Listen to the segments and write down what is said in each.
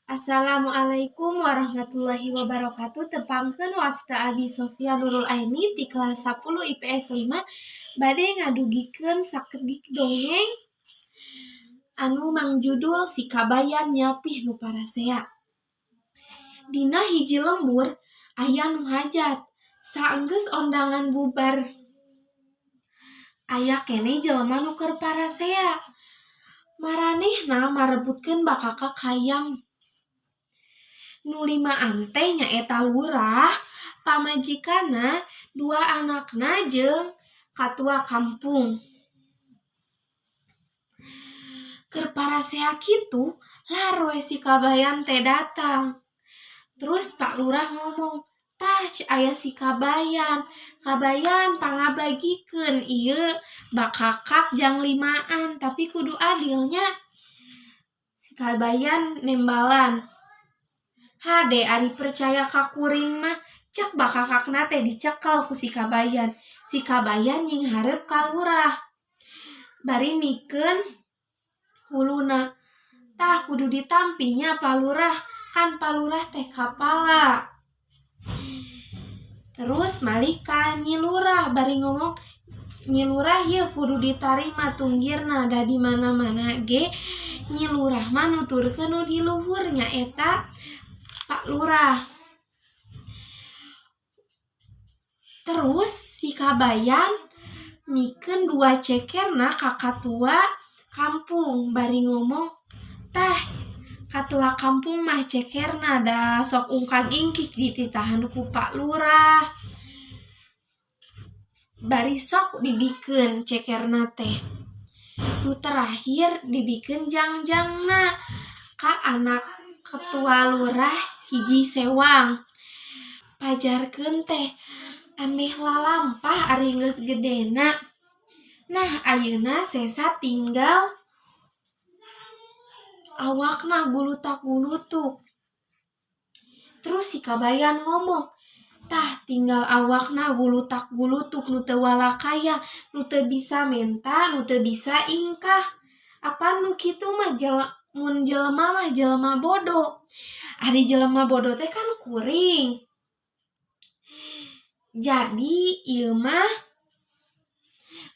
Assalamualaikum warahmatullahi wabarakatuh. Tepangkeun, wasta Abi Sofia Nurul Aini ti kelas 10 IPS 5 bade ngadugikeun sakedik dongeng anu mangjudul Si Kabayan Nyapih Nu Parasea. Dina hiji lembur aya nu hajat. Saenggeus ondangan bubar, aya keneh jelema nu keur parasea. Maranehna marebutkeun bakakak hayam. Nu limaan teh nyaeta lurah, pamajikanna, dua anakna jeung katua kampung. Keur parasea kitu, lar we si Kabayan teh datang. Terus Pak Lurah ngomong, "Tah, aya si Kabayan. Kabayan, pangabagikeun ieu bakakak jang limaan, tapi kudu adil nya." Si Kabayan nembalan, "Hade ari percaya ka kuring mah." Cek bakakakna teh dicekel ku si Kabayan. Si Kabayan nyinghareup ka lurah bari mikeun huluna, "Tah, kudu ditampi nya, Pa Lurah, kan Pa Lurah teh kapala." Terus malik ka Nyi Lurah bari ngomong, "Nyi Lurah, yeuh kudu ditarima tunggirna, da di mana-mana ge Nyi Lurah mah nuturkeun nu di luhur, nyaeta Pak Lurah." Terus si Kabayan mikeun dua cekerna ka katua kampung bari ngomong, "Tah, katua kampung mah cekerna, da sok ungkag ingkik dititahan ku Pak Lurah." Bari sok dibikeun cekerna teh. Nu terakhir dibikeun jangjangna ka anak ketua lurah hiji sewang. Pajarkeun teh ameh lalampah ari geus gedena. Nah, ayeuna sesa tinggal awakna gulutak-gulutuk. Terus si Kabayan ngomong, "Tah, tinggal awakna gulutak-gulutuk, nu teu walakaya, nu teu bisa menta, nu teu bisa ingkah. Apan nu kitu mah mun jelema mah jelema bodoh." Ari jelema bodoh teh kan kuring. Jadi ieu mah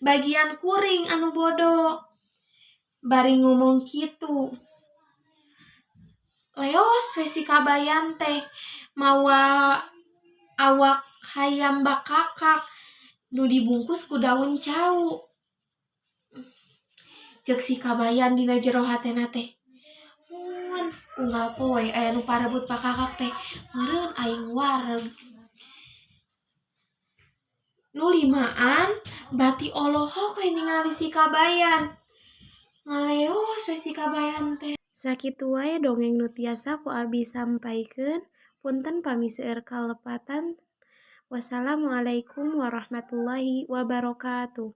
bagian kuring anu bodoh. Bari ngomong kitu, leos we si Kabayan teh mawa awak hayam bakakak nu dibungkus ku daun cau. Cek si Kabayan dina jero hatena teh, "Mun unggal poe aya nu parebut bakakak teh, meureun aing wareg." Nu limaan bati olohok we ningali si Kabayan. Ngaleos we si Kabayan teh. Sakitu wae dongeng nu tiasa ku abi sampaikeun. Punten pami seueur kalepatan. Wassalamualaikum warahmatullahi wabarakatuh.